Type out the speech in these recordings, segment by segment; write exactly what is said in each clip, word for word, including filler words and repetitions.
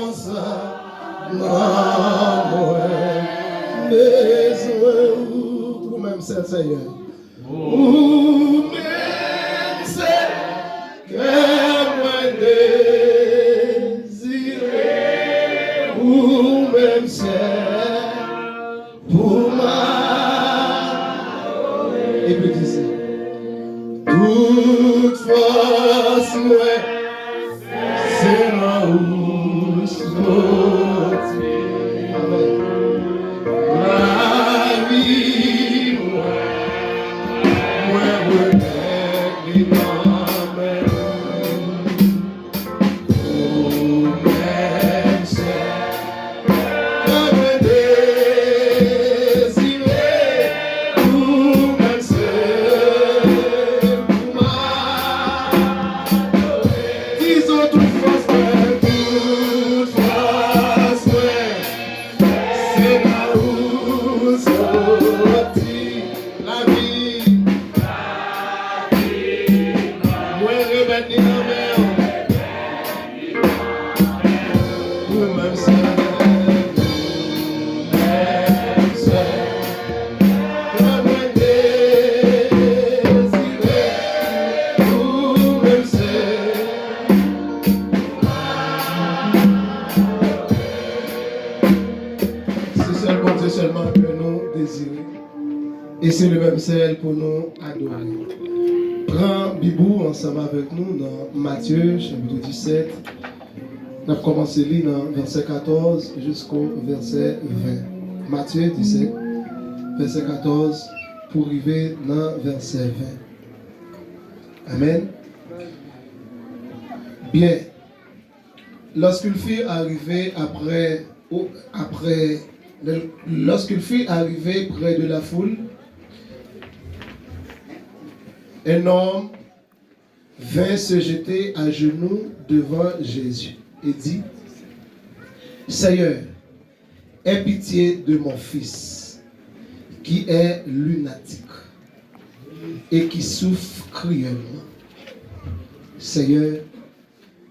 Sa nan mwen bezwen ou, ou menm sèl Seyè. Ou menm sèl kè mwen dezire, ou menm sèl pou m adore. Epi di sa. Tout fòs mwen, se nan ou soti. Amèn. Lavi mwen, mwen remèt li nan men ou. Ou menm sèl. Mwen dezire ou menm sèl pou m adore. Di sa, tout fòs mwen, tout fòs mwen, se nan ou soti. Lavi, mwen remèt li nan men w. Ou menm sèl, ou menm sèl, ke mwen dezire, ou menm sèl. Se sèl Bondye sèlman ke nou dezire. E se li menm sèl pou nou adore. Pran Bib ou ansanm avèk nou nan Matye, chapit disèt. N ap kòmanse li nan vèsè katòz jisko vèsè ven. Matye disèt, vèsè katòz pou rive nan vèsè ven. Amèn. Byen. Lorsqu'ils furent arrivés après, au- après, le- lorsqu'ils furent arrivés près de la foule, un homme vint se jeter à genoux devant Jésus et dit, Seigneur, aie pitié de mon fils, qui est lunatique et qui souffre cruellement. Seigneur,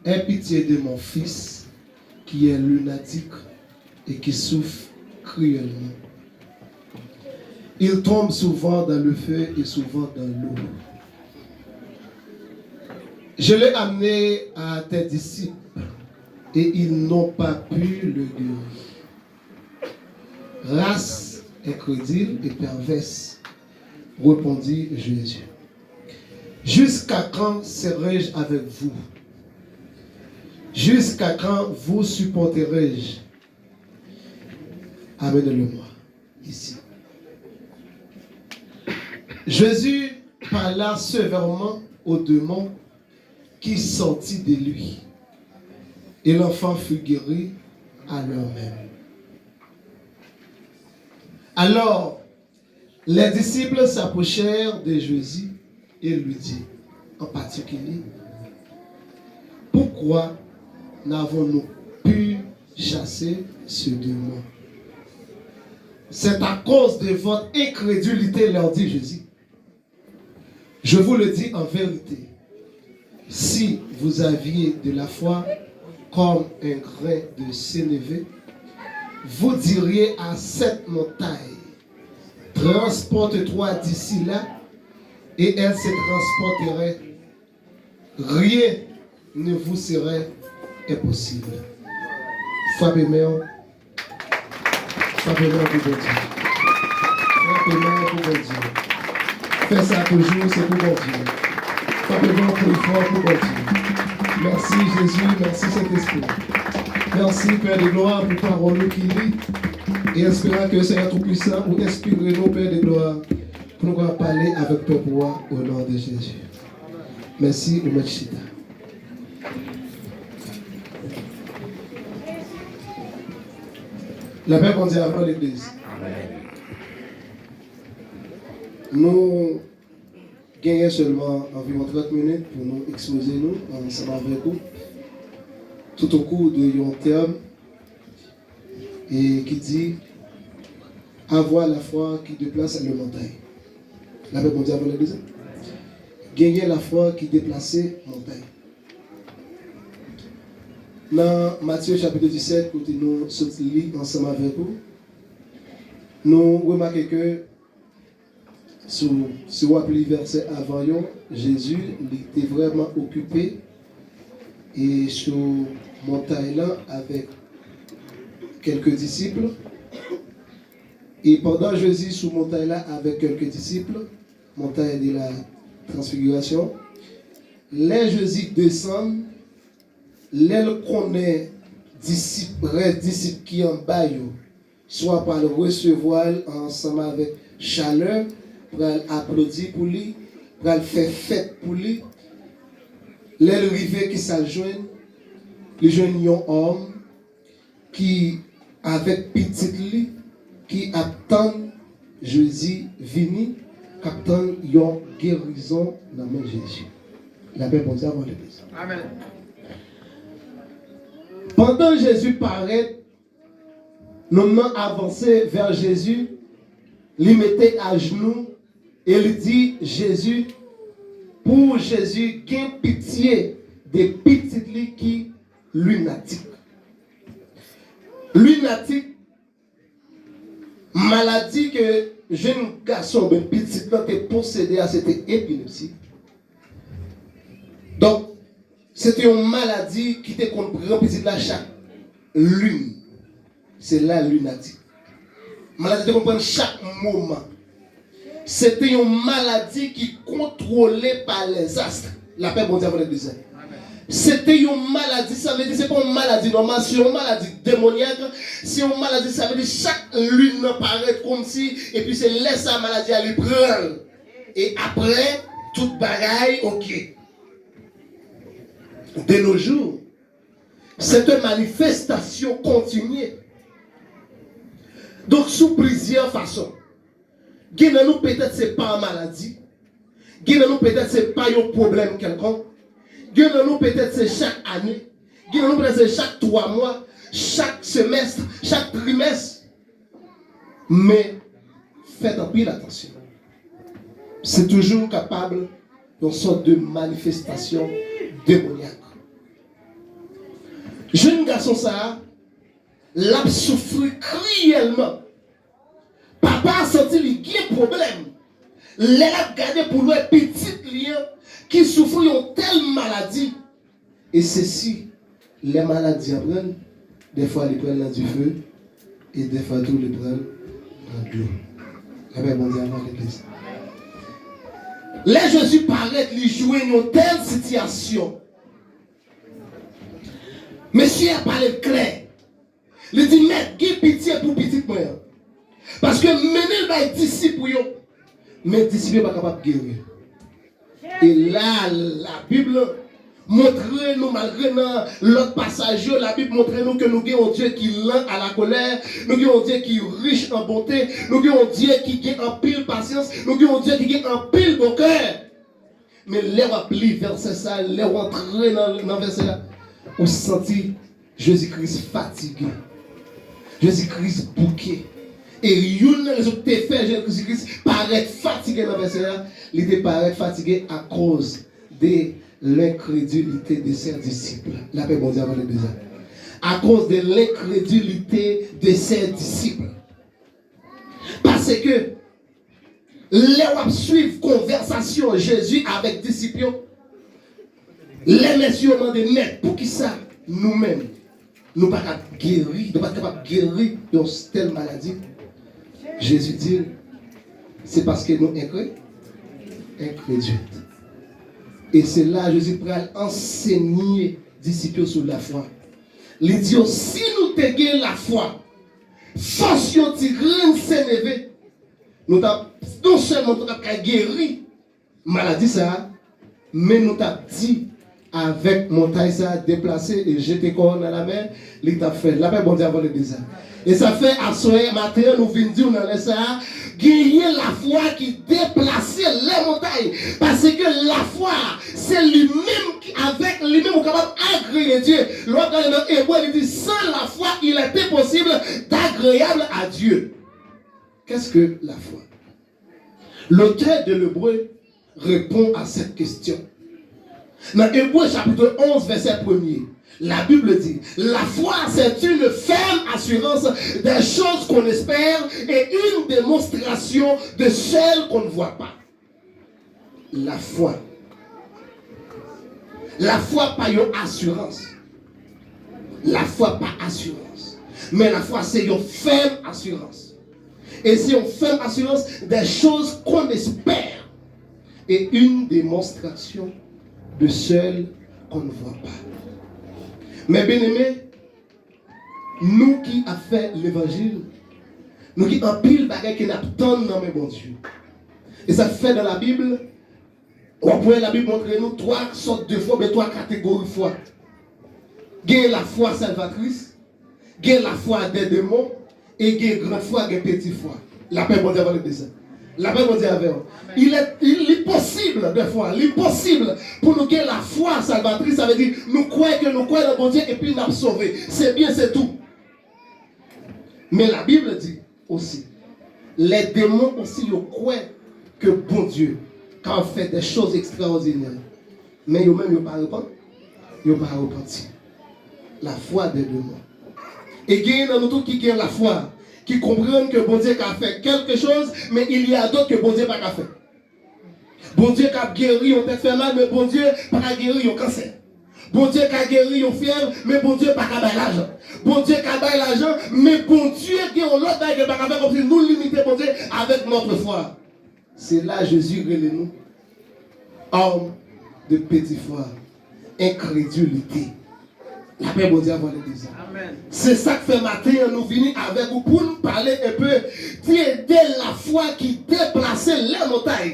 aie pitié de mon fils, qui est lunatique et qui souffre cruellement. Il tombe souvent dans le feu et souvent dans l'eau. Je l'ai amené à tes disciples et ils n'ont pas pu le guérir. Race incrédule et perverse, répondit Jésus. Jusqu'à quand serai-je avec vous? Jusqu'à quand vous supporterai-je? Amenez-le-moi ici. Jésus parla sévèrement au démon qui sortit de lui, et l'enfant fut guéri à l'heure même. Alors, les disciples s'approchèrent de Jésus et lui dirent en particulier, pourquoi n'avons-nous pu chasser ce démon? C'est à cause de votre incrédulité, leur dit Jésus. Je vous le dis en vérité, si vous aviez de la foi comme un grain de sénévé, vous diriez à cette montagne, transporte-toi d'ici là, et elle se transporterait. Rien ne vous serait impossible. Frape men w. Frape men w pou Bondye. Frape men w pou Bondye. Fè sa toujou, se pou Bondye. Frape men w pi fò pou Bondye. Mèsi Jezi, mèsi Sentespri. Mèsi Pè de glwa pou pawòl ou ki li. E esperan ke Seyè Toupisan ou enspire nou Pè de glwa pou nou kapab pale avèk pèp ou a o non de Jezi. Mèsi, ou mèt chita. Lapè Bondye avè w, legliz. Nou genyen sèlman anviwon trant minit pou nou ekspoze nou ansanm avèk ou tout au cours de yon tèm e ki di, avoir la foi qui déplace les montagnes. Lapè Bondye avè w, legliz. Genyen lafwa ki deplase montay. Nan Matye chapit disèt, kote nou sot li ansanm avèk ou, nou remake ke si w, si w ap li vèsè avan yo, Jezi, li te vrèman okipe e sou montay lan avèk kèlke disip. E pandan Jezi sou montay la avèk kèlke disip, montay de la transfigirasyon, lè Jezi desann, lè l konnen disip, rès disip ki anba yo, swa pral resevwa l ansanm avèk chalè, pral aplodi pou li, pral fè fèt pou li. Lè l rive, kisa l jwenn? Li jwenn yon òm ki avèk pitit li, ki ap tann Jezi vini, k ap tann yon gerizon nan men Jezi. Lapè Bondye avè w, legliz. Amèn. Pandan Jezi parèt, nonm nan avanse vè Jezi, li mete ajnou e li di Jezi, pou Jezi gen pitye de pitit li ki linatik. Linatik, maladi ke jenn gason oubyen pitit lan te posede a, se te epilepsi. Donk, se te yon maladi ki te konn pran pitit la chak lin. Se la linatik. Maladi te konn pran l chak moman. Se te yon maladi ki kontwole pa lèzas. Lapè Bondye avè w, legliz. Se te yon maladi, sa vle di se pa yon maladi nòmal, se yon maladi demonyak, se yon maladi, sa vle di chak lin nan parèt kòmsi, epi se lè sa maladi a li pran l. E apre, tout bagay, oke. De nos jours, cette manifestation continue. Donk, sou plizyè fason. Gen nan nou, petèt, se pa yon maladi. Gen nan nou, petèt, se pa yon pwoblèm kèlkonk. Gen nan nou, petèt, se chak ane. Gen nan nou, petèt, se chak twa mwa, chak semès, chak trimès. Men, fèt anpil atansyon. Se toujou kapab yon sòt de manifestasyon demonyak. Jenn gason sa a, l ap soufri kriyèlman. Papa a santi li gen pwoblèm lè l ap gade pou l wè pitit li an ki soufri yon tèl maladi. E se si lè maladi an pran l, dèfwa li pran l nan dife, e dèfwa tou li pran l nan dlo. Lapè Bondye avè w, legliz. Lè Jezi parèt, li jwenn yon tèl sitiyasyon. Mesye a pale l klè. Li di, "Mèt, gen pitye pou pitit mwen an." Paske m mennen l bay disip ou yo, men disip yo pa kapab geri. E la, Labib montre nou, malgre nan lòt pasaj yo, Labib montre nou ke nou gen yon Dye ki lan a la kolè, nou gen yon Dye ki rich an bonte, nou gen yon Dye ki gen anpil pasyans, nou gen yon Dye ki gen anpil bon kè. Men lè w ap li vèsè sa, lè w antre nan, nan vèsè a, ou santi Jezi Kris fatige. Jezi Kris bouke. E youn nan rezon ki te fè Jezi Kris parèt fatige nan vèsè a, li te parèt fatige akoz de l'incrédulité de ses disciples. Lapè Bondye avè w, legliz la. Akoz de l'incrédulité de ses disciples. Paske lè w ap swiv konvèsasyon Jezi avèk disip yo, lè mesye yo mande, "Mèt, poukisa nou menm, nou pa ka geri, nou pa t kapab geri yon tèl maladi?" Jezi di l, "Se paske nou enkre-, enkredil." E se la Jezi pral ansenye disip yo sou lafwa. Li di yo, "Si nou te gen lafwa, fòs yon ti grenn seneve, nou t ap, non sèlman nou t ap ka geri maladi sa a, men nou t ap di avèk montay sa a, 'Deplase e jete kò w nan lamè,' li t ap fè l." Lapè Bondye avè w, legliz la. E sa fè aswè maten an nou vin di w nan lè sa a, genyen lafwa ki deplase lè montay. Paske lafwa, se li menm ki, avèk li menm ou kapab agreye Dye. Lè w ap gade nan Ebre, li di, "Sans la foi, il est impossible d'être agréable à Dieu." Qu'est-ce que la foi? L'auteur de l'Hébreu répond à cette question. Nan Ebre chapit onz, vèsè premye, La Bible dit, la foi, c'est une ferme assurance des choses qu'on espère et une démonstration de celles qu'on ne voit pas. Lafwa. Lafwa pa yon asirans. Lafwa pa asirans. Men lafwa se yon fèm asirans. Et c'est une ferme assurance des choses qu'on espère et une démonstration de celles qu'on ne voit pas. Mes bien-aimés, nou ki ap fè levanjil, nou gen anpil bagay ke n ap tann nan men Bondye. E sa fè nan Labib, w ap wè Labib montre nou twa sòt de fwa, oubyen twa kategori fwa. Gen lafwa salvatris, gen lafwa dè demon, e gen gran fwa, gen peti fwa. Lapè Bondye avè nou desan. Lapè Bondye avè w. Il est, il, li posib, dèfwa, li posib pou nou gen lafwa salvatris, sa vle di nou kwè ke nou kwè nan Bondye epi n ap sove. Se byen, se tou. Men Labib di osi, lè demon osi yo kwè ke Bondye ka fè de choz ekstraòdinè, men yo menm yo pa repan-, yo pa repanti. Lafwa de demon. E genyen nan nou tou ki gen lafwa, ki konprann ke Bondye ka fè kèlke choz, men il y a d'autres ke Bondye pa ka fè. Bondye ka geri yon tèt fè mal, men Bondye pa ka geri yon kansè. Bondye ka geri yon fyèv, men Bondye pa ka bay lajan. Bondye ka bay lajan, men Bondye gen yon lòt bagay ke l pa ka fè, kòmsi nou limite Bondye avèk notre foi. Se la Jezi rele nou, homme de petite foi, incrédulité. Lapè Bondye avè w, legliz la. Amèn. Se sa k fè maten an nou vini avèk ou pou n pale enpe de, de lafwa ki deplase lè montay.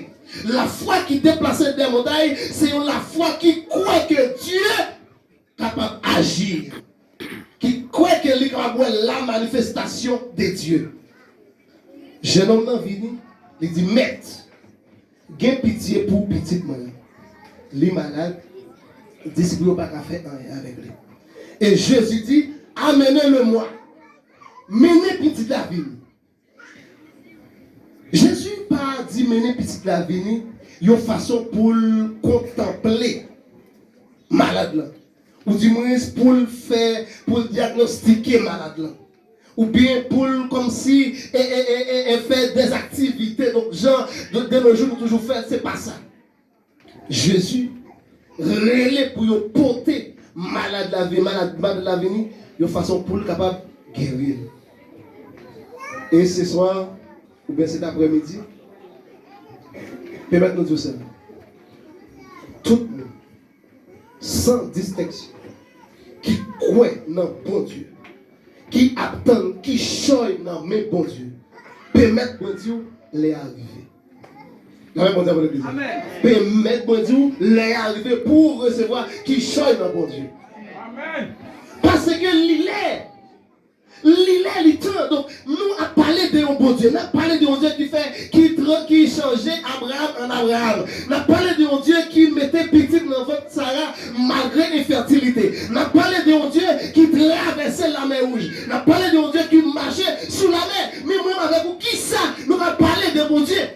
Lafwa ki deplase lè montay, se yon lafwa ki kwè ke Dye kapab aji, ki kwè ke li kapab wè la manifestasyon de Dye. Jennonm nan vini, li di, Mèt, gen pitye pou pitit mwen an. Li malad, disip yo pa ka fè anyen avèk li. E Jezi di, Amenez-le-moi. Mennen pitit la vini. Jezi pa di mennen pitit la vini yon fason pou l kontanple malad lan. Ou dimwens pou l fè, pou l dyagnostike malad lan. Oubyen pou l kòmsi e, e, e, e, e fè dèzaktivite, donk jan de, de nos jours nou toujou fè, se pa sa. Jezi rele pou yo pote malad la vini, malad, malad la vini, yon fason pou l kapab geri l. E se swa, oubyen se daprèmidi, pèmèt nou di w sa. Tout moun, san distenksyon, ki kwè nan Bondye, ki ap tann kichòy nan men Bondye, pèmèt mwen di w, lè a rive. Lapè Bondye avè legliz la. Amèn. Pèmèt mwen di w, lè a rive pou w resevwa kichòy nan Bondye. Amèn. Paske li lè. Li lè, li tan. Donk, nou ap pale de yon Bondye. N ap pale de yon Dye ki fè, ki tran-, ki chanje Abraham an Abraham. N ap pale de yon Dye ki mete pitit nan vant Sara malgre enfètilite. N ap pale de yon Dye ki travèse Lamè Wouj. N ap pale de yon Dye ki mache sou lamè. Men mwen avèk ou, kisa nou ka pale de Bondye?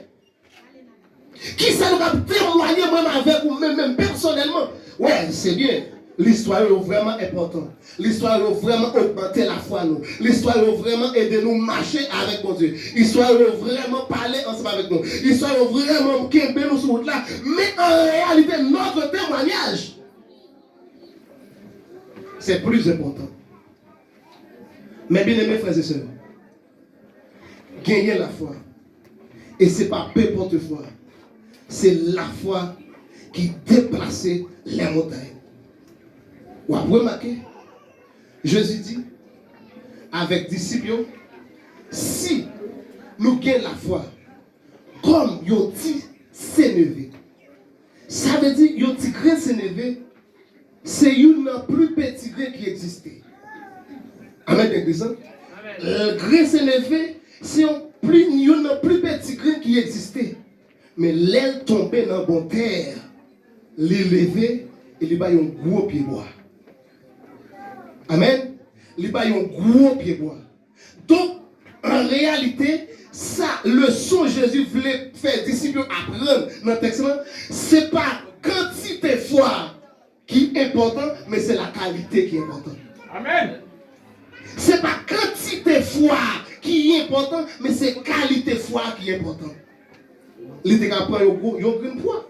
Kisa nou ka temwaye mwen avèk ou menm, menm pèsonèlman? Wè, se byen. Listwa yo vrèman enpòtan. Listwa yo vrèman ogmante lafwa nou. Listwa yo vrèman ede nou mache avèk Bondye. Istwa yo vrèman pale ansanm avèk nou. Istwa yo vrèman kenbe nou sou wout la. Men an reyalite, notre témoignage, c'est plus important. Mes bien-aimés frères et sœurs, genyen lafwa. E se pa penpòt fwa. Se lafwa ki deplase lè montay. W ap remake, Jezi di avèk disip yo, si nou gen lafwa kòm yon ti seneve, sa vle di yon ti grenn seneve, se youn nan pli peti grenn ki egziste. Amèn, legliz la. Grenn seneve, se yon pli, youn nan pli peti grenn ki egziste. Men lè l tonbe nan bon tè, li leve e li bay yon gwo pyebwa. Amèn. Li bay yon gwo pyebwa. Donk, an reyalite, sa leson Jezi vle fè disip yo aprann nan tèks lan, se pa kantite fwa ki ki enpòtan, men se la kalite ki enpòtan. Amèn. Se pa kantite fwa ki enpòtan, men se kalite fwa ki enpòtan. Li te ka pran yon gwo, yon grenn pwa.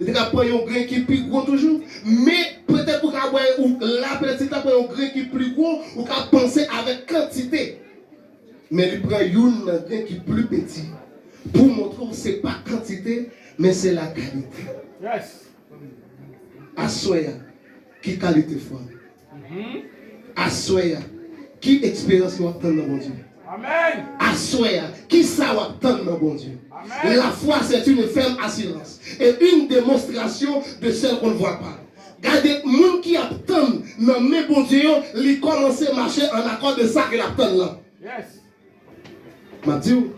Li te ka pran yon grenn ki pi gwo toujou. Men petèt ou ka wè, ou la, petèt si l ta pran yon grenn ki pli gwo, ou ka panse avèk kantite. Men li pran youn nan grenn ki pli piti pou montre w se pa kantite, men se la kalite. Yes. Aswè a, ki kalite fwa? Aswè a, ki eksperyans w ap tann nan Bondye? Amèn. Aswè a, ki sa w ap tann nan Bondye? Amèn. La foi, c'est une ferme assurance et une démonstration de celle qu'on ne voit pas. Gade, moun ki ap tann nan men Bondye yo, li kòmanse mache an akò de sa ke l ap tann lan. Yes. M ap di w,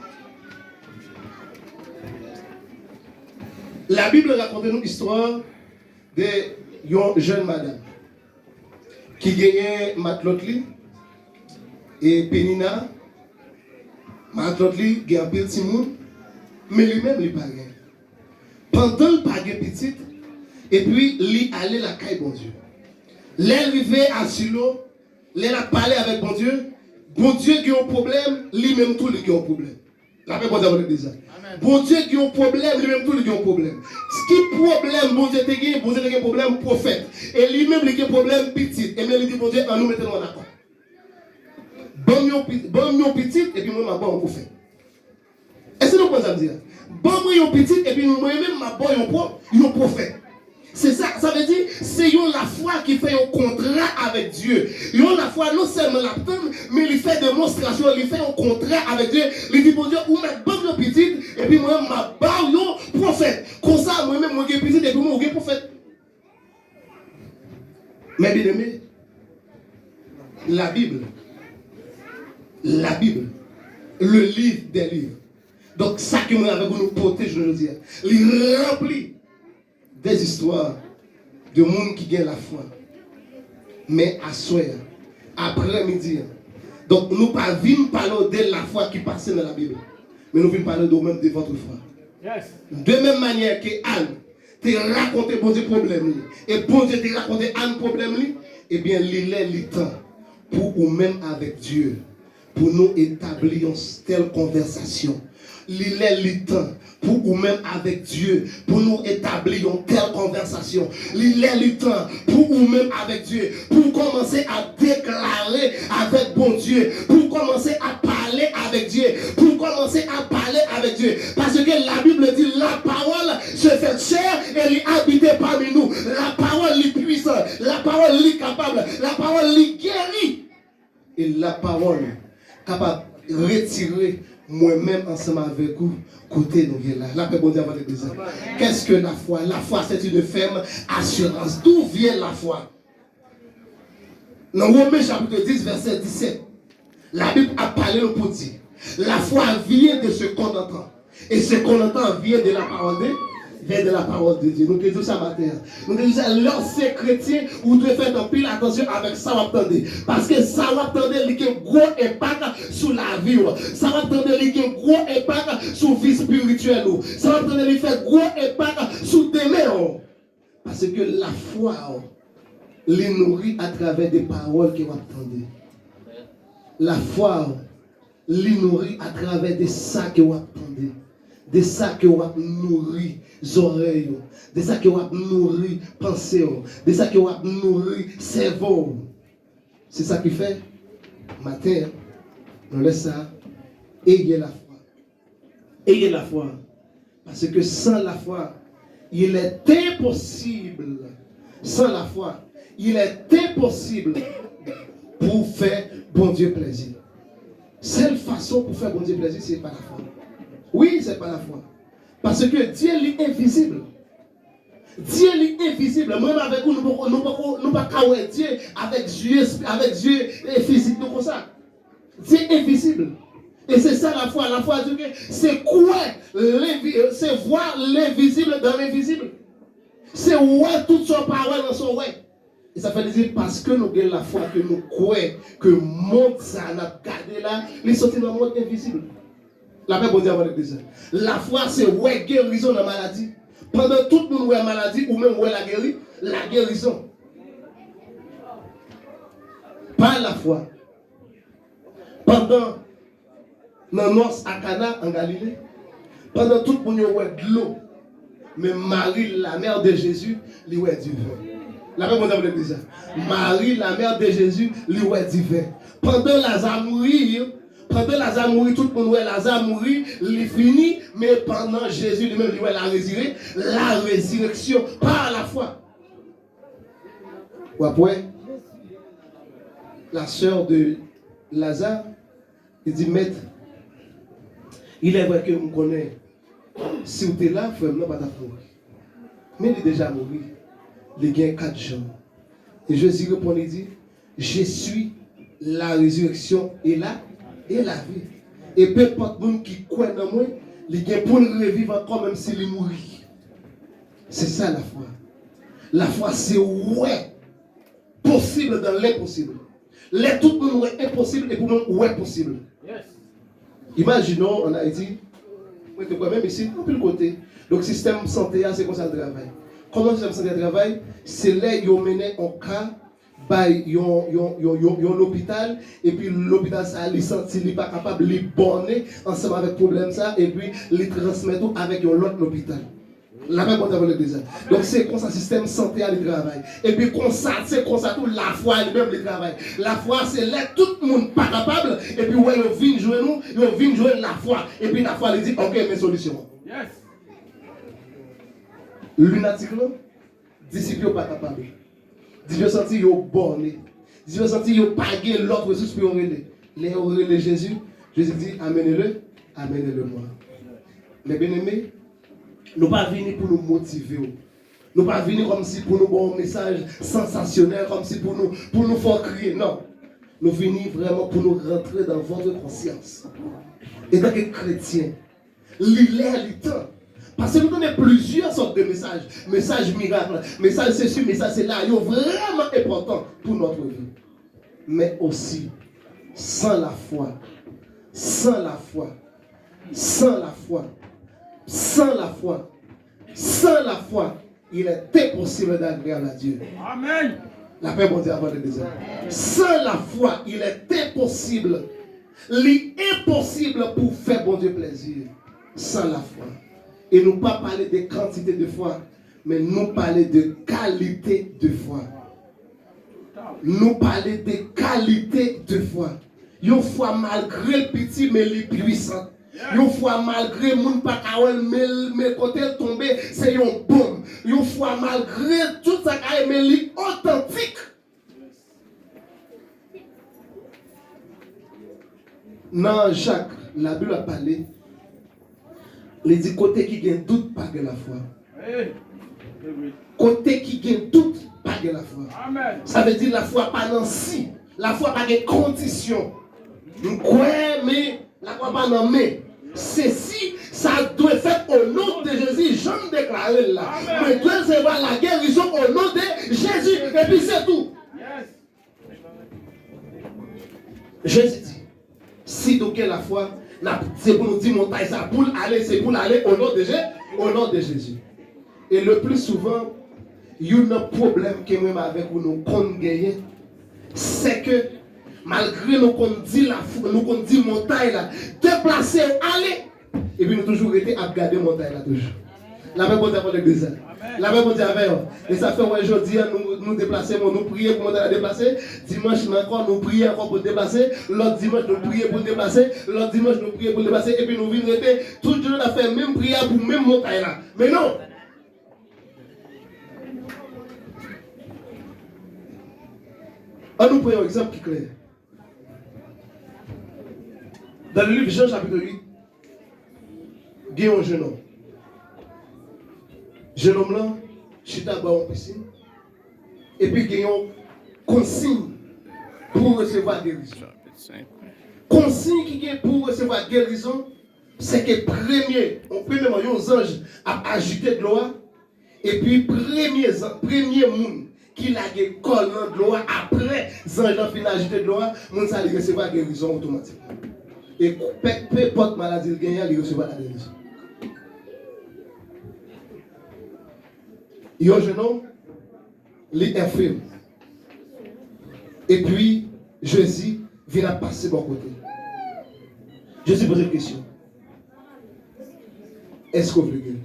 Labib rakonte nou istwa de yon jèn madanm ki genyen matlòt li, e Penina, matlòt li gen anpil timoun, men li menm li pa gen. Pandan l pa gen pitit, epi li ale lakay Bondye. Lè l rive a Silo, lè l ap pale avèk Bondye, Bondye gen yon pwoblèm, li menm tou li gen yon pwoblèm. Lapè Bondye avèk nou deja. Amèn. Bondye gen yon pwoblèm, li menm tou li gen yon pwoblèm. Ki pwoblèm Bondye te gen? Bondye te gen pwoblèm pwofèt. E li menm li gen pwoblèm pitit. Ebyen li di Bondye, ann nou mete nou an akò. Ban m yon pi-, ban m yon pitit, epi mwen m ap ba w yon pwofèt. Èske nou konprann sa m di a? Ban mwen yon pitit, epi mwen menm m ap ba w yon pwo-, yon pwofèt. Se sa, sa vle di, se yon lafwa ki fè yon kontra avèk Dye. Yon lafwa non sèlman l ap tann, men li fè demonstrasyon, li fè yon kontra avèk Dye. Li di Bondye, ou mèt ban m yon pitit, epi mwen menm m ap ba w yon pwofèt. Konsa, mwen menm mwen gen pitit, epi mwen ou gen pwofèt. Mes bien-aimés, la Bible, la Bible, le livre des livres. Donk, sa ke mwen avèk ou nou pote jounen jodi a, li ranpli de zistwa de moun ki gen lafwa. Men aswè a, aprè midi a, donk, nou pa vin pale w de lafwa ki pase nan Labib, men nou vin pale w de ou menm de votre foi. Yes. De menm manyè ke Ann te rakonte Bondye pwoblèm li, e Bondye te rakonte Ann pwoblèm li, ebyen, li lè, li tan pou ou menm avèk Dye, pou nou etabli yon tèl konvèsasyon. Li lè, li tan pou ou menm avèk Dye, pou nou etabli yon tèl konvèsasyon. Li lè, li tan pou ou menm avèk Dye, pou w kòmanse ap deklare avèk Bondye, pou w kòmanse ap pale avèk Dye, pou w kòmanse ap pale avèk Dye. Paske la Bible dit, la parole se fait chair et li abite pami nou. La parole, li pwisan. La parole, li kapab. La parole, li geri. E la parole kapab retire mwen menm ansanm avèk ou kote nou ye la. Lapè Bondye avèk nou. Qu'est-ce que la foi? La foi, c'est une ferme assurance. D'où vient la foi? Nan Women chapit dis, vèsè disèt, Labib ap pale nou pou di, la foi vient de ce qu'on entend. Et ce qu'on entend vient de la parole de, vient de la parole de Dieu. Nou te di sa maten an. Nou te di sa, lè w se kretyen, ou dwe fè anpil atansyon avèk sa w ap tande. Paske sa w ap tande, li gen gwo enpak sou lavi w. Sa w ap tande, li gen gwo enpak sou vi espirityèl ou. Sa w ap tande, li fè gwo enpak sou demen w. Paske lafwa w, li nouri atravè de pawòl ke w ap tande. Lafwa w, li nouri atravè de sa ke w ap tande, de sa ke w ap nouri zòrèy ou, de sa ke w ap nouri panse w, de sa ke w ap nouri sèvo w. Se sa ki fè, maten an, nan lè sa a, ayez la foi. Ayez la foi. Parce que sans la foi, il est impossible. Sans la foi, il est impossible pour faire Bondye plèzi. Sèl fason pou fè Bondye plèzi, se pa lafwa. Wi, se pa lafwa. Paske Dye li envizib. Dye li envizib. Mwen avèk ou, nou poko, nou poko, nou pa ka wè Dye avèk zye, avèk zye, eh, fizik nou konsa. Dye envizib. E se sa lafwa. Lafwa di ke se kwè lenvi-, se voir l'invisible dans l'invisible. Se wè tout sa w pa wè nan sa w wè. E sa fè li di, paske nou gen lafwa ke nou kwè ke mond sa a n ap gade la, li soti nan mond envizib. Lapè Bondye avèk nou. Lafwa se wè gerizon nan maladi. Pandan tout moun wè maladi, ou menm wè lageri-, lagerizon. Pa lafwa, pandan nan nòs a Kana an Galile, pandan tout moun yo wè dlo, men Mari, la mère de Jésus, li wè diven. Lapè Bondye avèk legliz la. Mari, la mère de Jésus, li wè diven. Pandan Laza mouri, pandan Laza mouri, tout moun wè Laza mouri, li fini, men pandan Jezi li menm, li wè la rézire-, la résurrection par la foi. W ap wè, la sœur de Lazare, li di, Mèt, il est vrai que m konnen si w te la, frè m nan pa t ap mouri. Men li deja mouri. Li gen kat jou. E Jezi reponn, li di, Je suis la résurrection et la, et la vie. E nenpòt moun ki kwè nan mwen, li gen pou l reviv ankò, menm si li mouri. Se sa lafwa. Lafwa se wè posib dan lenposib. Lè tout moun wè enposib, epi ou menm ou wè posib. Imajine w ann Ayiti, mwen te kwè menm isit, anpil kote. Donk sistèm sante a, se konsa l travay. Kòman sistèm sante a travay? Se lè yo mennen yon ka bay yon, yon, yon, yon, yon lopital, epi lopital sa a, li santi li pa kapab, li bòne ansanm avèk pwoblèm sa a, epi li transmèt ou avèk yon lòt lopital. Lapè Bondye avèk legliz la. Donk, se konsa sistèm sante a li travay. Epi konsa, se konsa tou lafwa li menm li travay. Lafwa, se lè tout moun pa kapab, epi wè yo vin jwenn ou, yo vin jwenn lafwa. Epi lafwa li di, ok, men solisyon an. Linatik lan, disip yo pa kapab. Disip yo santi yo bòne. Disip yo santi yo pa gen lòt resous pou yo rele. Lè yo rele Jezi, Jezi di, amenez-le, amenez-le-moi. Men byeneme, nou pa vini pou nou motive w. Nou pa vini kòmsi pou nou ba w yon mesaj sansasyonèl, kòmsi pou nou, pou nou fè w kriye. Non. Nou vini vrèman pou nou rantre dans votre conscience. Etanke kretyen, li lè, li tan. Paske nou tande plizyè sòt de mesaj. Mesaj mirak, mesaj sesi, mesaj sela. Yo vrèman enpòtan pou notre vie. Men osi, sans la foi, sans la foi, sans la foi, sans la foi, sans la foi, il est impossible d'être agréable à Dieu. Amèn. Lapè Bondye avèk legliz la. Sans la foi, il est impossible. Li enposib pou fè Bondye plezi san lafwa. E nou pa pale de kantite de fwa, men nou pale de kalite de fwa. Nou pale de kalite de fwa. Yon fwa malgre l piti, men li pwisan. Yon fwa malgre moun pa ka wè l, men, men kote l tonbe, se yon bonm. Yon fwa malgre tout sa k ale, men li otantik. Nan Jak, Labib ap pale, li di, kote ki gen dout, pa gen lafwa. Kote ki gen dout, pa gen lafwa. Sa vle di lafwa pa nan si. Lafwa pa gen kondisyon. M kwè, men lafwa pa nan men. Se si sa dwe fèt o non de Jezi, jan m deklare l la. Mwen dwe resevwa lagerizon o non de Jezi, epi se tou. Jezi di, si nou gen lafwa, n ap, se pou nou di montay sa pou l ale, se pou l ale, o non de Je-, o non de Jezi. E le pli souvan, youn nan pwoblèm ke mwen menm avèk ou nou konn genyen, se ke malgre nou konn di lafwa, nou konn di montay la, deplase, ale, epi nou toujou rete ap gade montay la toujou. Lapè Bondye avèk legliz la. Lapè Bondye avè w. E sa fè w wè jodi a nou, nou deplase, nou, nou priye pou montay la deplase. Dimanch nan ankò, nou priye ankò pou l deplase. Lòt dimanch, nou priye pou l deplase. Lòt dimanch, nou priye pou l deplase. Epi nou vin rete tout jounen n ap fè menm priyè pou menm montay la. Men non! Ann nou pran yon egzanp ki klè. Dans le livre Jean chapitre huit, gen yon jennonm. Jennonm lan chita bò yon pisin, epi gen yon konsiy pou resevwa gerizon. Konsiy ki gen pou resevwa gerizon, se ke premye, premyèman, yon zanj ap ajite dlo a, epi premye zan-, premye moun ki lage kò l nan dlo a, apre zanj lan fin ajite dlo a, moun sa li resevwa gerizon otomatikman. E pe, pe enpòt maladi l genyen an, li resevwa lagerizon. Yon jennonm, li enfim. Epi, Jezi vin ap pase bò kote. Jezi poze l kesyon. Èske w vle geri?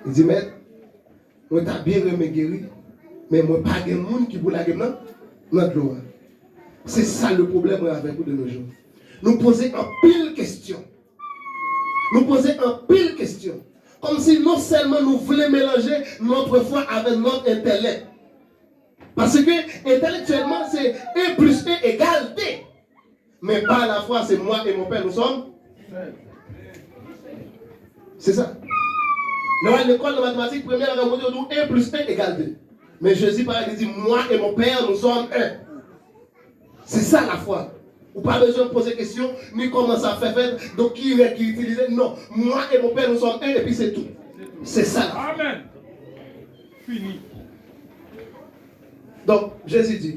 Li di, Mèt, mwen ta byen renmen geri, men mwen pa gen moun ki pou lage m nan, nan dlo a. Se sa le pwoblèm mwen avèk ou de nos jours. Nou poze anpil kesyon. Nou poze anpil kesyon. Kòmsi non sèlman nou vle melanje notre foi avec notre intellect. Paske entèlektyèlman, se un plus un égale deux. Men pa lafwa, se moi et mon père, nous sommes. Se sa. Lè w al lekòl nan matematik, premye bagay ou montre, yo di w un plus un égale deux. Men Jezi parèt, li di, moi et mon père, nous sommes un. Se sa lafwa. Ou pa bezwen poze kesyon, ni kòman sa fè fèt, donk ki règ ki itilize. Non. Moi et mon père, nous sommes un, epi se tou. Se sa lafwa. Amen. Fini. Donk, Jezi di,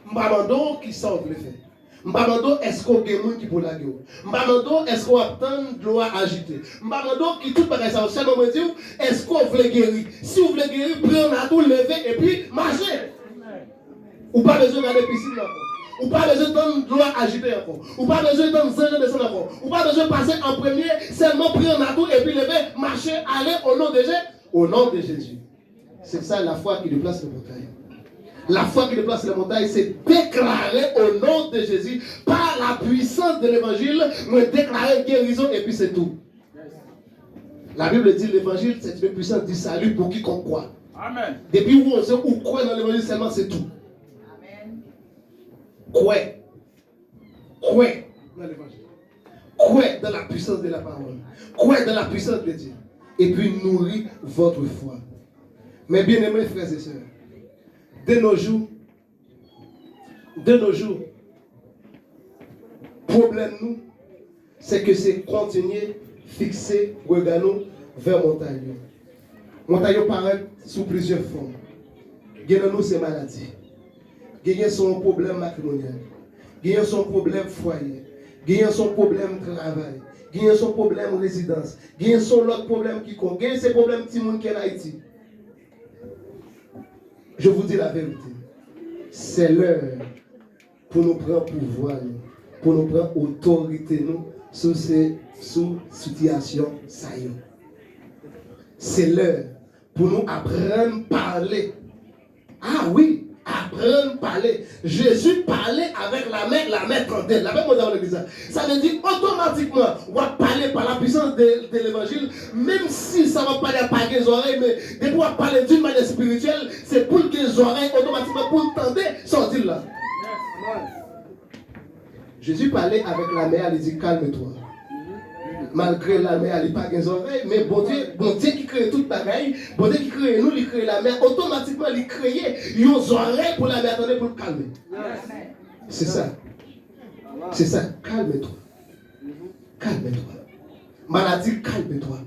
M pa mande w kisa w vle fè. M pa mande w èske w gen moun ki pou lage w. M pa mande w èske w ap tann dlo a ajite. M pa mande w ki tout bagay sa yo. Sèlman mwen di w, èske w vle geri? Si w vle geri, pran rad ou, leve epi mache. Ou pa bezwen gade pisin nan ankò. Ou pa bezwen tann dlo a ajite ankò. Ou pa bezwen tann zanj lan desann ankò. Ou pa bezwen pase an premye, sèlman pran rad ou epi leve, mache, ale, au nom de Jésus. Au nom de Jésus. Se sa lafwa ki deplase lè montay. Lafwa ki deplase lè montay, se deklare au nom de Jésus, par la puissance de l'évangile, mwen deklare gerizon epi se tou. La Bible dit l'évangile, c'est une puissance du salut pour quiconque croit. Amen. Depi ou oze ou kwè nan levanjil sèlman, se tou. Amen. Kwè. Kwè nan levanjil. Kwè dans la puissance de la parole. Kwè dans la puissance de Dieu. Et puis nourri votre foi. Mes bien-aimés frères et sœurs, de nos jours, de nos jours, pwoblèm nou, se ke se kontinye fikse rega nou vè montay yo. Montay yo parèt sou plizyè fòm. Gen nan nou se maladi. Genyen se yon pwoblèm matrimonyal. Genyen se yon pwoblèm fwaye. Genyen se yon pwoblèm travay. Genyen se yon pwoblèm rezidans. Genyen se yon lòt pwoblèm kikonk. Genyen se pwoblèm timoun ki ann Ayiti. Je vous dis la vérité. C'est l'heure pou nou pran pouvwa nou, pou nou pran otorite nou sou se, sou sitiyasyon sa yo. Se lè pou nou aprann pale. Ah wi, aprann pale. Jezi pale avèk lamè, lamè tande l. Lamè monte nan legliz la. Sa vle di otomatikman w ap pale par la puissance de, de l'évangile. Menm si sa w ap pale a pa gen zòrèy, men depi w ap pale d'une manière spirituelle, se pou l gen zòrèy otomatikman pou l tande sa w di l la. Jezi pale avèk lamè a, li di, calme-toi. Malgre lamè a, li pa gen zòrèy, men Bondye, Bondye ki kreye tout bagay, Bondye ki kreye nou, li kreye lamè a, otomatikman li kreye yon zòrèy pou lamè a tande, pou l kalme. Se sa. Se sa, calme-toi. Calme-toi. Maladi, calme-toi.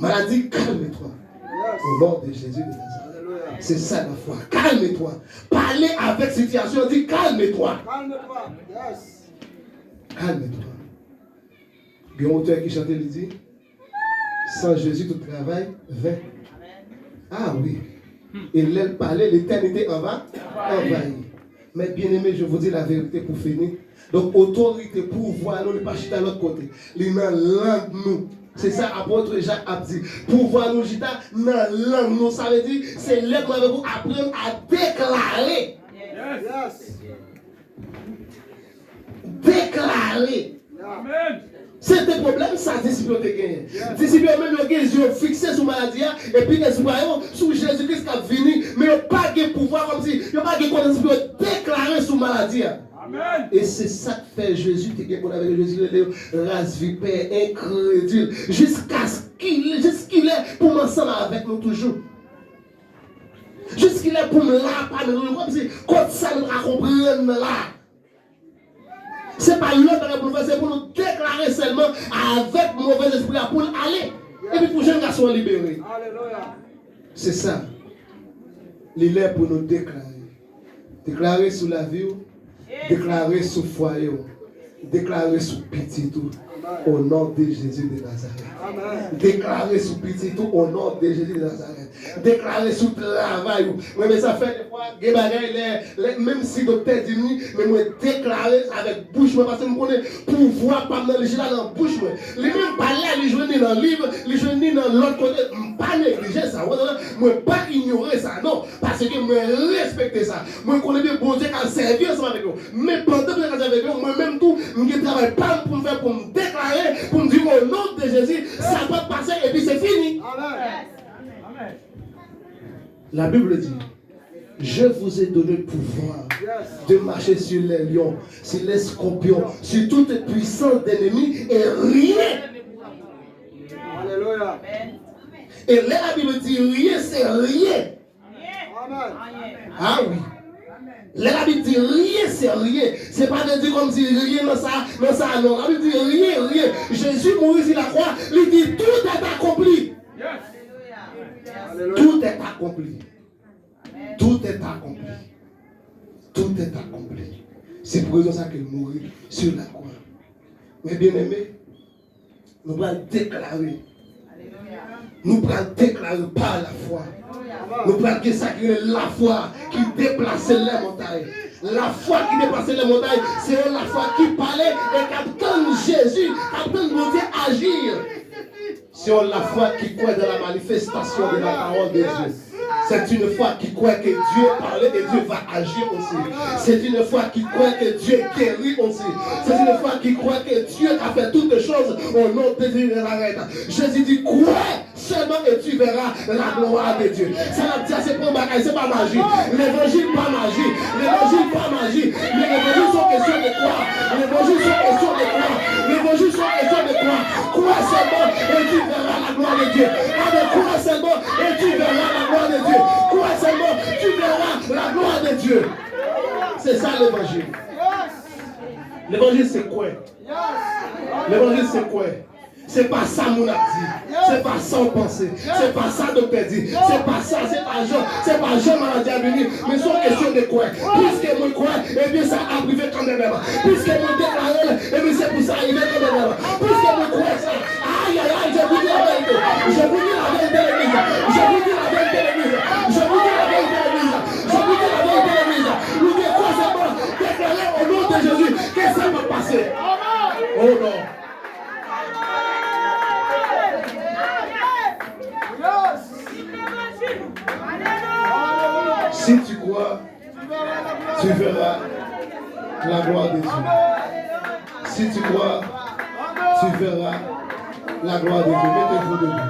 Maladi, calme-toi. Au nom de Jésus de Nazareth. Se sa lafwa. Calme-toi. Pale avèk sitiyasyon, di, calme-toi. Calme-toi. Gen yon otè ki chante, li di, sans Jésus tout travail vain. Ah wi. E lè l pale, letènite anva, anvayi. Mes bien-aimés, je vous dis la vérité pour finir. Donk, otorite, pouvwa nou, li pa chita lòt kote. Li nan lang nou. Se sa apot Jak ap di. Pouvwa nou chita nan lang nou. Sa vle di, se lè mwen avèk ou aprann a deklare. Deklare. Se te pwoblèm sa disip yo te genyen. Disip yo menm yo gen je yo fikse sou maladi a, epi espwa yo sou Jezi Kris k ap vini, men yo pa gen pouvwa, kòmsi yo pa gen konesans pou yo deklare sou maladi a. E se sa k fè Jezi te gen pwoblèm avèk yo. Jezi rele yo ras vipè, enkredil. Jiskaskilè, jiskilè pou m ansanm avèk nou toujou? Jiskilè pou m la pami nou? Kòmsi kot sa nou pa konprann nan la? Se pa lòt bagay pou nou fè, se pou nou deklare sèlman avèk movèzespri a pou l ale. Epi pou jenn gason an libere. Se sa. Li lè pou nou deklare. Deklare sou lavi w, deklare sou fwaye w, deklare sou pitit ou. Au nom de Jésus de Nazareth. Deklare sou pitit ou, au nom de Jésus de Nazareth. Deklare sou travay ou. Mwen, men sa fè defwa, gen bagay lè, lè, menm si doktè di m li, men mwen deklare avèk bouch mwen, paske m konnen pouvwa pa m nan li chita nan bouch mwen. Li menm pa la, li jwenn li nan liv, li jwenn li nan lòt kote. M pa neglije sa, w konprann? Mwen pa inyore sa, non. Paske mwen respekte sa. Mwen konnen byen Bondye ka sèvi ansanm avèk yo. Men pandan Bondye ka sèvi avèk yo, mwen menm tou, m gen travay pa m pou m fè pou m deklare, pou m di, au nom de Jésus, sa p ap pase, epi se fini. Amen. La Bible dit, je vous ai donné le pouvoir de marcher sur les lions, sur les scorpions, sur toute puissance d'ennemi, et rien. Alelouya. E lè Labib di rien, se rien. Amen. Ah wi. Lè Labib di rien, se rien. Se pa vle di kòmsi rien nan sa, nan sa, non. Labib di rien, rien. Jezi mouri sou lakwa, li di tout est accompli. Alelouya. Tout est accompli. Tout est accompli. Tout est accompli. Se pou rezon sa ke l mouri sou lakwa. Men byeneme, nou pral deklare. Nou pral deklare pa lafwa. Nou pral gen sa ki rele lafwa ki deplase lè montay. Lafwa ki deplase lè montay, se yon lafwa ki pale e k ap tann Jezi, k ap tann Bondye aji. C'est une foi qui croit dans la manifestation de la parole de Dieu. C'est une foi qui croit que Dieu parle et Dieu va agir aussi. C'est une foi qui croit que Dieu guérit aussi. C'est une foi qui croit que Dieu a fait toutes choses au nom de Jésus de Nazareth. Jésus dit, crois seulement et tu verras la gloire de Dieu. Sa l ap di a, se pa yon bagay, se pa maji. Levanjil pa maji. Levanjil pa maji. Men levanjil se yon kesyon de kwa. Levanjil se yon kesyon de kwa. Levanjil se yon kesyon de kwa. Crois seulement et tu verras la gloire de Dieu. Amen. Crois seulement et tu verras la gloire de Dieu. Crois seulement, tu verras la gloire de Dieu. Se sa levanjil. Levanjil se kwè. Levanjil se kwè. Se pa sa moun ap di. Se pa sa w panse. Se pa sa doktè di. Se pa sa, se pa jan, se pa jan maladi a vini. Men se yon kesyon de kwè. Piske mwen kwè, ebyen sa ap rive kanmenm. Piske mwen deklare l, ebyen se pou sa rive kanmenm. Piske mwen kwè sa. Aïe, aïe, aïe, je vous dis la vérité. Je vous dis la vérité, l'église. Je vous dis la vérité, l'église. Je vous dis la vérité, l'église. Je vous dis la vérité, l'église. Nou gen kwè sèlman deklare au nom de Jésus ke sa va pase. Oh non. Si tu crois, tu verras la gloire de Dieu. Si tu crois, tu verras la gloire de Dieu. Mettez-vous debout.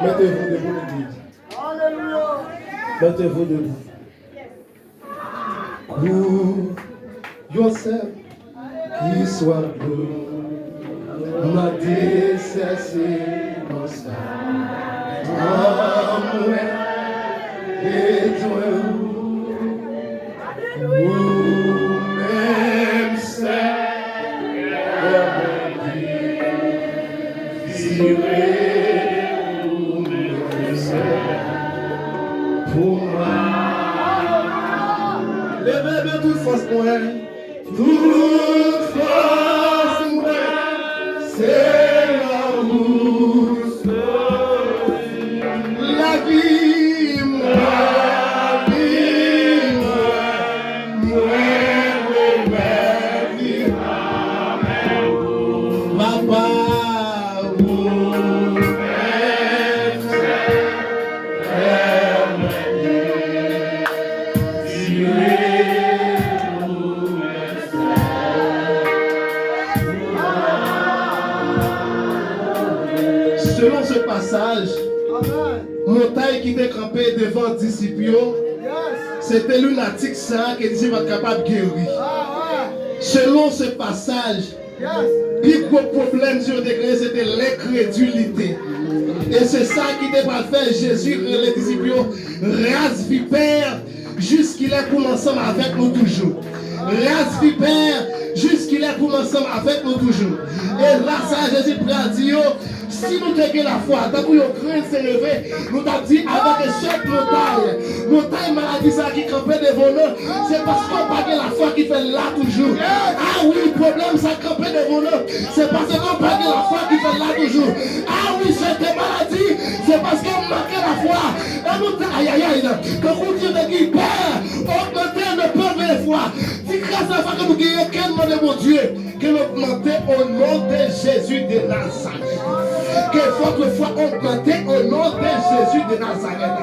Mettez-vous debout, l'église. Mettez-vous debout. Kou yon sèl ki swaf dlo nan desè semans la. An mwen bezwen ou, ou menm sèl Bondye. Tire ou menm sèl pou mwen. Leve men tout fòs mwen. Tout fòs mwen, se nan ou soti. Lavi mwen, lavi mwen, mwen remèt li. Papa, ou menm sèl. Selon ce passage, montay ki te kanpe devan disip yo, se te linatik sa a ke disip pa t kapab geri. Selon ce passage, pi gwo pwoblèm yo te genyen, se te lenkredilite. E se sa ki te pral fè Jezi rele disip yo, ras vipè, jiskilè pou m ansanm avèk nou toujou? Ras vipè, jiskilè pou m ansanm avèk nou toujou? E la sa Jezi pral di yo, Si nou te gen lafwa, tankou yon grenn seneve, nou t ap di avèk echèk montay, montay maladi sa ki kanpe devan nou, se paske w pa gen lafwa ki fè l la toujou. A wi, pwoblèm sa kanpe devan nou, se paske w pa gen lafwa ki fè l la toujou. A wi, sèten maladi, se paske w manke lafwa. An nou di, ayayay, tankou Dye te di, Pè, ogmante nou pòv e fwa. Di gras lafwa ke nou genyen, ke n mande Bondye. Que l'augmenter au nom de Jésus de Nazareth. Que votre foi augmente au nom de Jésus de Nazareth.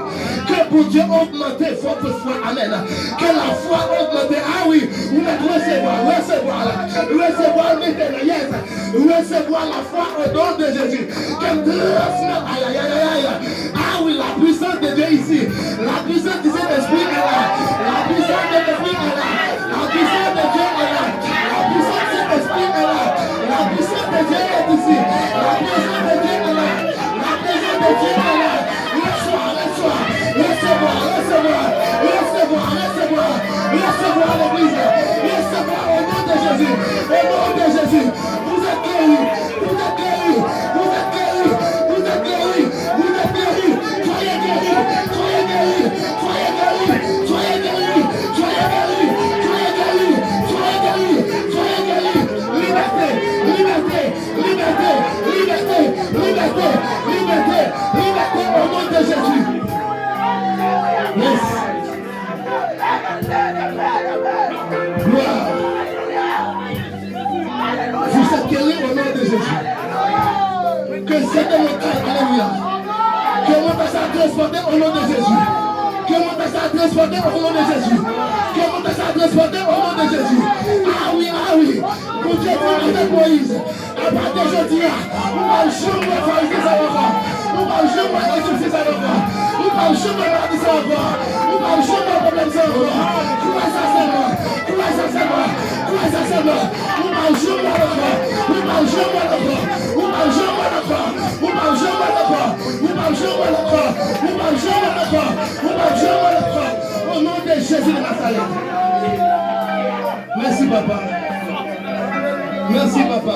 Que Bondye augmente votre foi. Amen. Que la foi augmente. Ah oui, ou mèt resevwa, resevwa, resevwa mentnan. Yes. Resevwa la foi au nom de Jésus. Ke m transmèt. Ay, ay, ay, ay, ay. Ah oui, la puissance de Dieu ici. La puissance du Saint-Esprit est là. La puissance de Dieu est là. La puissance de Dieu est là. La puissance de Dieu est ici. La présence de Dieu est là. La présence de Dieu est là. Resevwa, resevwa, resevwa, resevwa, resevwa, resevwa, resevwa, l'église. Resevwa au nom de Jésus. Au nom de Jésus. Vous êtes guéris. Vous êtes guéris. Vous êtes guéris. Vous êtes guéris. Vous êtes guéris. Soyez guéris. Soyez guéris. Soyez guéris. Soyez guéris. Soyez guéris. Soyez guéris. Soyez guéris. Soyez guéris. Liberté. Liberté. Liberté. Liberté. Liberté. Liberté. Liberté. Au nom de Jésus. Yes. Gloire. Vous êtes guéris au nom de Jésus. Que cette montagne, alléluia. Que montagne soit transportée au nom de Jésus. Que montagne soit transportée au nom de Jésus. Que montagne soit transportée au nom de Jésus. Ah oui, ah oui. Bondye di avèk Moyiz, apati de jodi a, ou p ap janm wè Farizyen sa yo ankò. Ou p ap janm wè Ejipsyen sa yo ankò. Ou p ap janm wè maladi sa yo ankò. Ou p ap janm wè pwoblèm sa yo ankò. Kwè sa sèlman. Kwè sa sèlman. Kwè sa sèlman. Ou p ap janm wè l ankò. Ou p ap janm wè l ankò. Ou p ap janm wè l ankò. Ou p ap janm wè l ankò. Ou p ap janm wè l ankò. Ou p ap janm wè l ankò. Ou p ap janm wè l ankò. Au nom de Jésus de Nazareth. Mèsi, papa. Mèsi, papa.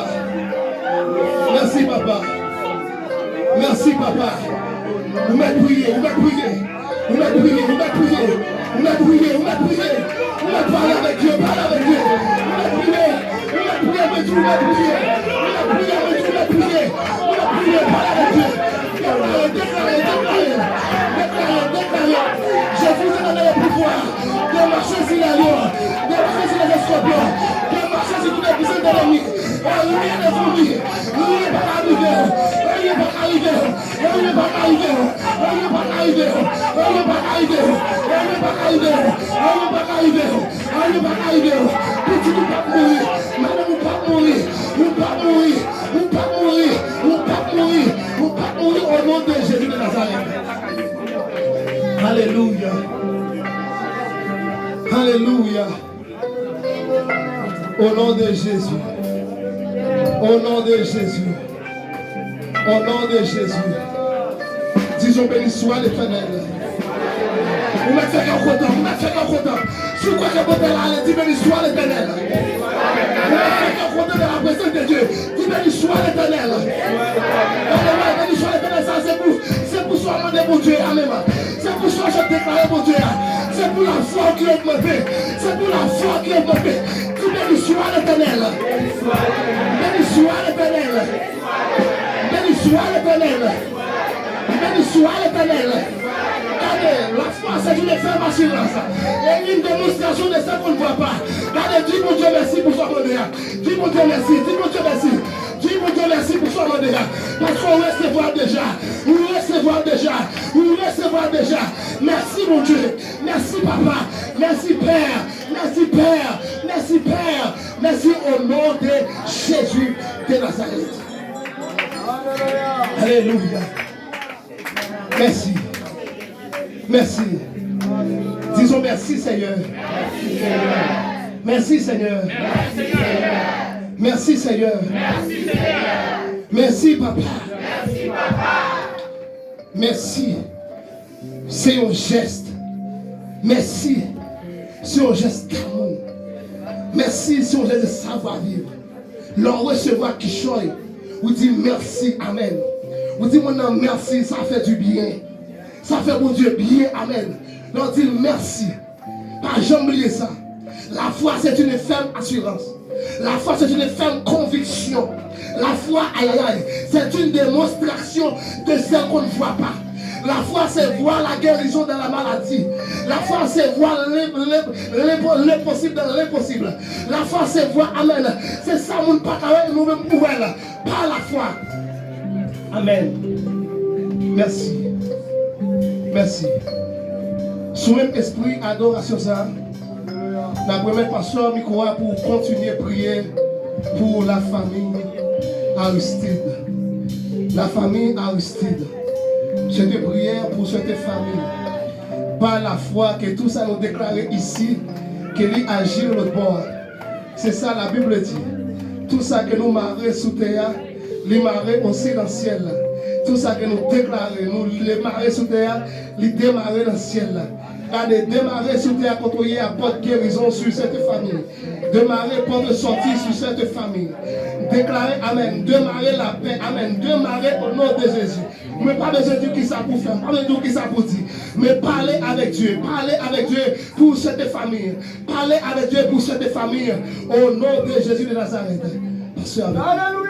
Mèsi, papa. Mèsi, papa. Ou mèt priye, ou mèt priye. Ou mèt priye, ou mèt priye. Ou mèt priye, ou mèt priye. Ou mèt pale avèk Dye, pale avèk Dye. Ou mèt priye. Ou mèt priye, mwen di ou mèt priye. Ou mèt priye, mwen di ou mèt priye. Ou mèt priye, pale avèk Dye. Deklare, deklare, deklare. Deklare, deklare. Jezi te nan le pouvwa de mache sou lè lyon, de mache sou lè eskòpyon, de mache sou tout pwisans de lènmi. Anyen devan li, anyen pa ka rive w, anyen pa ka rive w, anyen pa ka rive w, anyen pa ka rive w, anyen pa ka rive w, anyen pa ka rive w, anyen pa ka rive w, anyen pa ka rive w. Pitit ou p ap mouri, madanm ou p ap mouri, ou p ap mouri, ou p ap mouri, ou p ap mouri, ou p ap mouri, au nom de Jésus de Nazareth. Alelouya. Alelouya. Au nom de Jésus. Au nom de Jésus. Au nom de Jésus. Disons, béni soit l'Éternel. Ou mèt fè kè w kontan, ou mèt fè kè w kontan. Si w kwè ke bondye la ale, di, béni soit l'Éternel. Ou mèt fè kè w kontan dans la présence de Dieu. Di, béni soit l'Éternel. Alelouya, béni soit l'Éternel, sa se pou, se pou sa w mande Bondye a menm. Se pou sa w deklare Bondye a. Se pou lafwa w ki ogmante. Se pou lafwa w ki ogmante. Di, béni soit l'Éternel. Béni soit l'Éternel. Béni soit l'Éternel. Béni soit l'Éternel. Gade, la foi, c'est une ferme assurance et une démonstration de ce qu'on ne voit pas. Gade, di Bondye mèsi pou sa w mande a. Di Bondye mèsi, di Bondye mèsi. Di Bondye mèsi pou sa w mande a. Paske w resevwa deja. Ou resevwa deja. Ou resevwa deja. Mèsi, Bondye. Mèsi, Papa. Mèsi, Pè. Mèsi, Pè. Mèsi, Pè. Mèsi, au nom de Jésus de Nazareth. Alelouya. Mèsi. Mèsi. Disons, merci, Seigneur. Merci, Seigneur. Merci, Seigneur. Merci, Papa. Mèsi. Se yon jès. Mèsi. Se yon jès damou. Mèsi, se yon jès de savoir vivre. Lè w resevwa kichòy, ou di, mèsi, amèn. Ou di moun nan mèsi, sa fè di byen. Sa fè Bondye byen, amèn. Lè w di l mèsi, pa janm bliye sa. La foi, c'est une ferme assurance. La foi, c'est une ferme conviction. La foi, aïe, aïe, aïe, c'est une démonstration de ce qu'on ne voit pas. La foi, c'est voir la guérison dans la maladie. La foi, c'est voir l'im- l'im- l'impo- l'impossible dans l'impossible. La foi, c'est voir, amèn. Se sa moun pa ka wè, nou menm nou wè l. Par la foi. Amèn. Mèsi. Mèsi. Sou menm espri adorasyon sa a, n ap remèt pastè mikwo a pou kontinye priye pou la famille Aristide. La famille Aristide. Se te priyè pou sète fami. Pa lafwa ke tou sa nou deklare isi, ke li aji lòtbò a. Se sa Labib di. Tou sa ke nou mare sou tè a, li mare osi nan syèl la. Tou sa ke nou deklare, nou le mare sou tè a, li demare nan syèl la. Gade, demare sou tè a kote w ye a, pòt gerizon sou sète fami. Demare pòt sòti sou sète fami. Deklare amèn. Demare lapè. Amèn. Demare o non de Jezi. Mwen pa bezwen di w kisa pou fè, mwen pa bezwen di w kisa pou di. Men pale avèk Dye, pale avèk Dye pou sète fami. Pale avèk Dye pou sète fami. O non de Jezi de Nazarèt. Pastè avèk.